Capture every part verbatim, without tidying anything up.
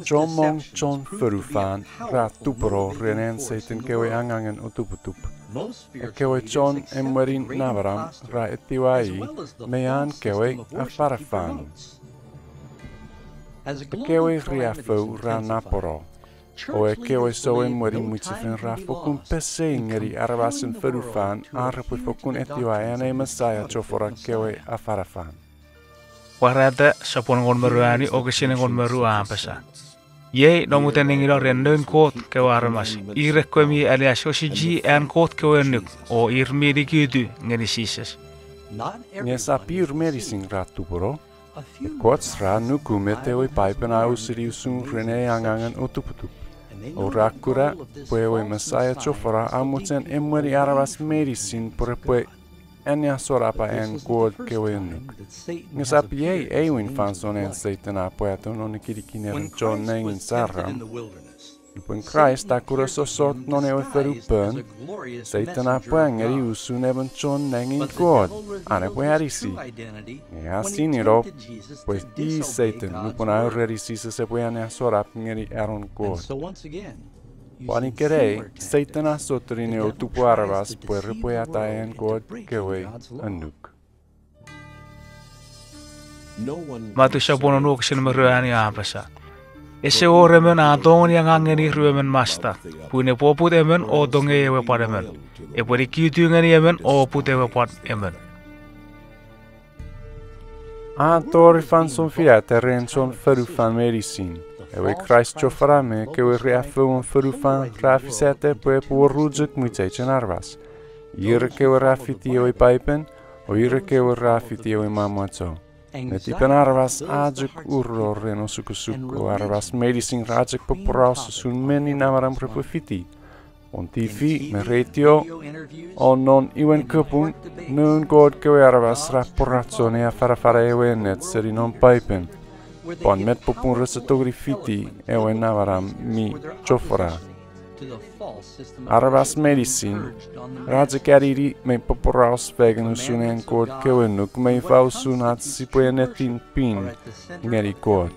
Chommong chon fonufan ra tupuno ren an Setan kewe angangen otuputup. Ekkewe chon emwenin namanam ra etiwa i me an kewe afanafan. Ekkewe riaffou ra napeno, o ekkewe sou emwenin mwichefen ra fokkun pesei ngeni aramasen fonufan ar repwe fokkun etiwa an ei Mesaia chofona kewe afanafan. Pwarata sopun engon me ruanu, wokisin engon me ru a apasa: Iei nom ua nengino ren noun Kot kewe aramas, ir ekkewe mi aneasochisi an Kot kewe annuk, o ir mi nikitu ngeni Jises. Nge esap ir meinisin ra tupuno. Ekkoch ra nuku met ewe Paipen a osuni usun ren ei angangen otuputup, o ra kuna pwe ewe Mesaia chofona a mochen emweni aramas meinisin pwe repwe anneasonapa an Kot kewe annuk. Nge esap iei aewin fansoun an Setan a pwato non nikinikin emon chon nengin saram. Nupwen Kraist a kuna sossot non ewe fonu pon, Setan a pwa ngeni usun emon chon nengin Kot an epwe anisi. Nge a sinino pwe i Setan nupwen a ureni Jises epwe anneasonap ngeni anon Kot. Pwan ikenai, Setan a sotuni ne otupu aramas pwe repwe atai an Kot kewe annuk. Matu sopun wonu, wokisin me ruanu a apasa: Ese wor emon a tongeni angang ngeni ruemon masta, pun epwe oput emon o tongei ewe pwan emon, epwe nikitu ngeni emon o oput ewe pwan emon. A tori fansoun finata ren chon fonufan meinisin. Ewe Kraist chofona me ekkewe riaffou won fonufan ra fisata pwe epwe wor ru chok mwicheichen aramas, ir ekkewe ra fiti ewe Paipen, o ir ekkewe ra fiti ewe manmwacho. Netipen aramas a chok uruno ren osukosuk, o aramas meinisin ra chok poporaus usun menni namanam repwe fiti. Won T V me retio, o non imwen kapung, noun Kot kewe aramas ra pworacho ne afanafana ewe ennet seni non Paipen, pwan met popun rese tongeni fiti ewe namanam mi chofona. Aramas meinisin ra chok anini me poporaus fengen usun an Kot kewe annuk me ifa usun ach sipwe ennetin pin ngeni Kot.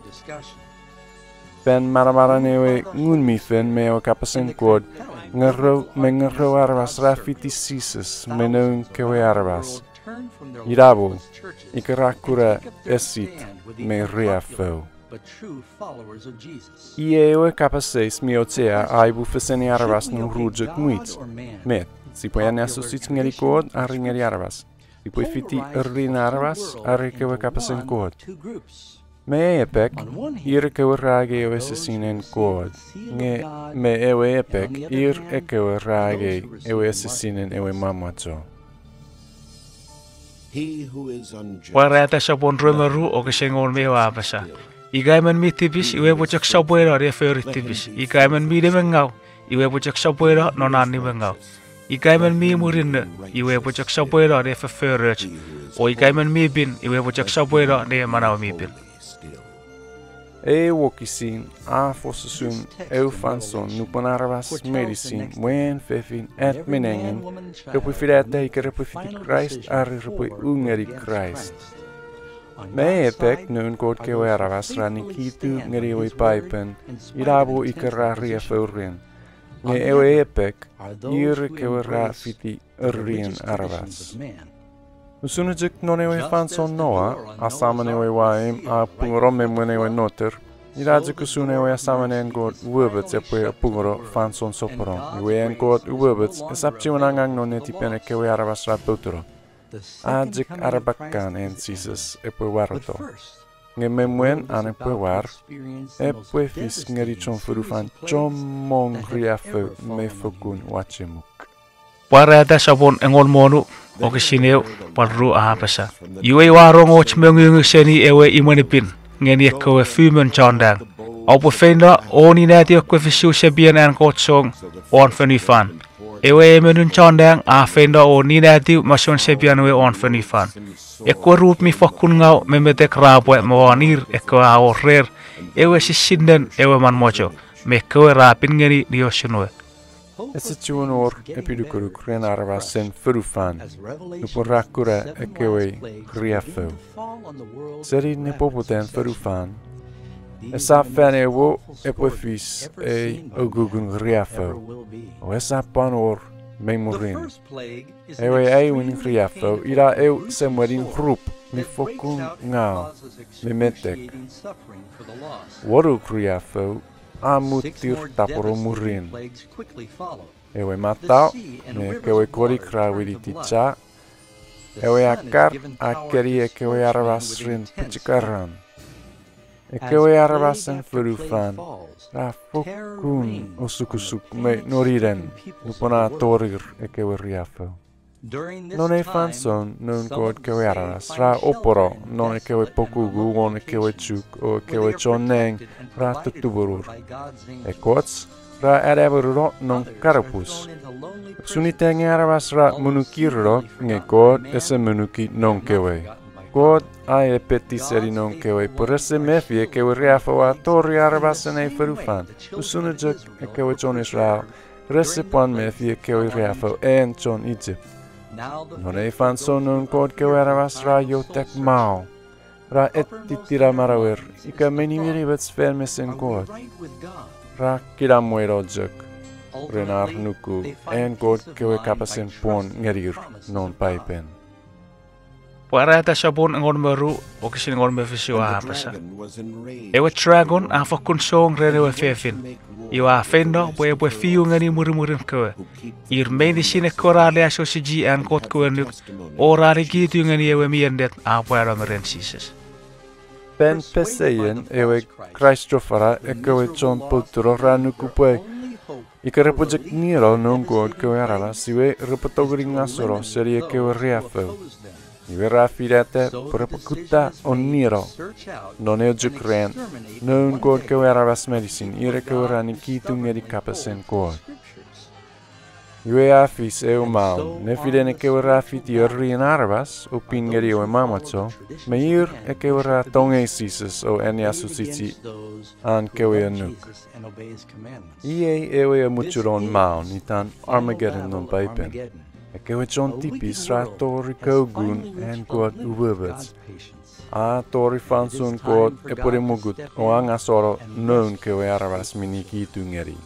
Fan manamanen ewe Ngun mi Fel me ewe kapasen Kot, ngerou me ngerou aramas ra fiti Jises me noun kewe aramas, ina mo ika ra kuna esit me riaffou. Iei ewe kapas eis mi auchea a ipu feseni aramas non ru chok mwich: met, sipwe anneasochis ngeni Kot are ngeni aramas? Sipwe fiti orien aramas are ekkewe kapasen Kot? Me ei epek, ir ekkewe ra angei ewe esisinen Kot, nge me ewe epek, ir ekkewe ra angei ewe esisinen ewe manmwacho. Pwarata sopun rue me ru, wokisin engon me ew a apasa: Ika emon mi tipis, iwe epwe chok sopweno ne fori tipis. Ika emon mi nimengau, iwe epwe chok sopweno non an nimengau. Ika emon mi murinno, iwe epwe chok sopweno ne foforoch. O ika emon mi pin, iwe epwe chok sopweno ne manau mi pin. Ei wokisin a fos usun eu fansoun nupwen aramas meinisin, mwan, fefin, at me nengin, repwe finata ika repwe fiti Kraist are repwe u ngeni Kraist. Me ei epek, noun Kot kewe aramas ra nikitu ngeni ewe Paipen, ina mo ika ra riaffou ren. Nge ewe epek, ir ekkewe ra fiti orien aramas. Usun chok non ewe fansoun Noa, asamen ewe waimw a pungono me mwen ewe noter, ina chok usun ewe asamen an Kot umoumoch epwe apungono fansoun soponon. Iwe an Kot umoumoch esap chiwen angang non netipen ekkewe aramas ra poutuno. A chok arapakan an Jises epwe wareto. Nge me mwen an epwe war, epwe fis ngeni chon fonufan chommong riaffou me fokkun wachemuk. Pwarata sopun engon me wonu, wokisin eu pwan ru a apasa: Iwe ua rong och mongungu seni ewe imwen pin ngeni ekkewe fumon chon nang: Oupwe feino o ninatiw ekkewe fisu sepien an Kot song won fonufan. Ewe emon chon nang a feino o ninatiw masoun sepian we won fonufan. Ekkewe rup mi fokkun ngaw me metek ra pwa me won ir ekkewe a wor rer ewe sisinnen ewe manmocho, me ekkewe ra pin ngeni niosun we. Ese chiwen wor epinukunuk ren aramasen fonufan nupwen ra kuna ekkewe riaffou. Seni nepoputan fonufan, esap fan ew epwe fis ei ukukun riaffou, o esap pwan wor mei murin. Ewe aewin riaffou ina ew semwenin rup mi fokkun ngaw me metek. Wonuk riaffou a muttir tapweno mwirin. Ewe matau me ekkewe konik ra winiti cha. Ewe akkar a keni ekkewe aramas ren pwichikaran. Ekkewe aramasen fonufan ra fokkun osukosuk me noninen nupwen a torir ekkewe riaffou. Non ei fansoun noun Kot kewe aramas ra opono non ekkewe pokuku won ekkewe chuk o ekkewe chon nang ra tutumunur. Ekkoch ra anaemonino non kanapus. Usun ita nge aramas ra monukirino nge Kot ese monuki noun kewe. Kot a epeti seni noun kewe pwe rese mefi ekkewe riaffou a tori aramasen ei fonufan. Usun chok ekkewe chon Israel, rese pwan mefi ekkewe riaffou an chon Egypt. Non ei fansoun noun Kot kewe aramas ra iotek mao. Ra etitina manauer ika mei nimenimoch fan mesen Kot. Ra kinamweino chok ren ar nuku an Kot kewe kapasen pwon ngenir non Paipen. Pwarata sopun engon me ru, wokisin engon me fisu a apasa: Ewe dragon a fokkun song ren ewe fefin, iwe a feino pwe epwe fiu ngeni mwirimwirin kewe, ir meinisin ekkewe ra aleasochisi an Kot kewe annuk o ra nikitu ngeni ewe mi ennet a pwano me ren Jises. Fan peseien ewe Kraistofana, ekkewe chon poutuno ra nuku pwe ika repwe chok nieno noun Kot kewe aramas, iwe repwe tongeni ngaseno seni ekkewe riaffou. Iwe ra finata pwe repwe kutta o nieno non eu chok ran noun Kot kewe aramas meinisin, ir ekkewe ra nikitu ngeni kapasen Kot. Iwe a fis eu maun nefinen ekkewe ra fiti orien aramas o pin ngeni ewe manmocho, me ir ekkewe ra tongei Jises o anneasochisi an kewe annuk. Iei ewe amuchunon maun itan Armageddon non Paipen. Ekkewe chon tipis ra tori kaukun an Kot umoumoch. A tori fansoun Kot epwene mokut o angaseno noun kewe aramas mi nikitu ngeni.